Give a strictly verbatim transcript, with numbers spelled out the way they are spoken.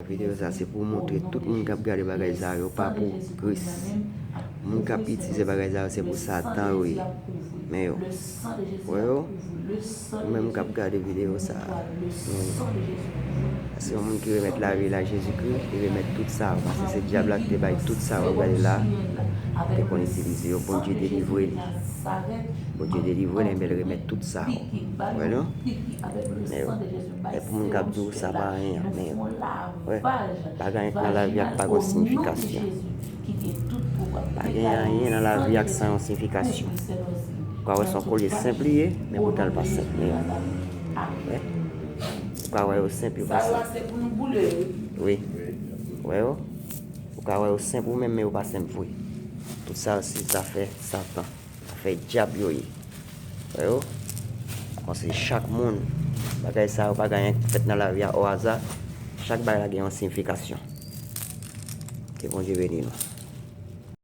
Videyo sa se pou montre tout moun k ap gade bagay sa yo pa pou Kris. Moun k ap itilize bagay sa yo se pou Satan yo ye. Men yo. Wè yo? Ou menm k ap gade videyo sa, men yo. Se yon moun ki remèt lavi l a Jezikri, li remèt tout sa yo. Paske se dyab la ki te bay tout sa yo ap gade la. Li te konn itilize yo. Bondye delivre li. Bondye delivre l, enben l remèt tout sa yo. Wè non? Men yo. E pou moun k ap di w sa pa anyen an, men yo. Wè, pa gen anyen nan lavi a k pa gon siyifikasyon. Pa gen anyen nan lavi a k san yon siyifikasyon. Ou ka wè se yon kolye senp li ye, men bouton l pa senp, men yo. Wè. Ou ka wè yo senp, yo pa senp. Wi. Wè yo? Ou ka wè yo senp ou menm, men yo pa senp vre. Tout sa yo se zafè Satan. Afè dyab yo ye. Wè yo? Konsa chak moun, bagay sa yo pa gen anyen k fèt nan lavi a o aza. Chak bagay la gen yon siyifikasyon. Ke Bondye beni nou.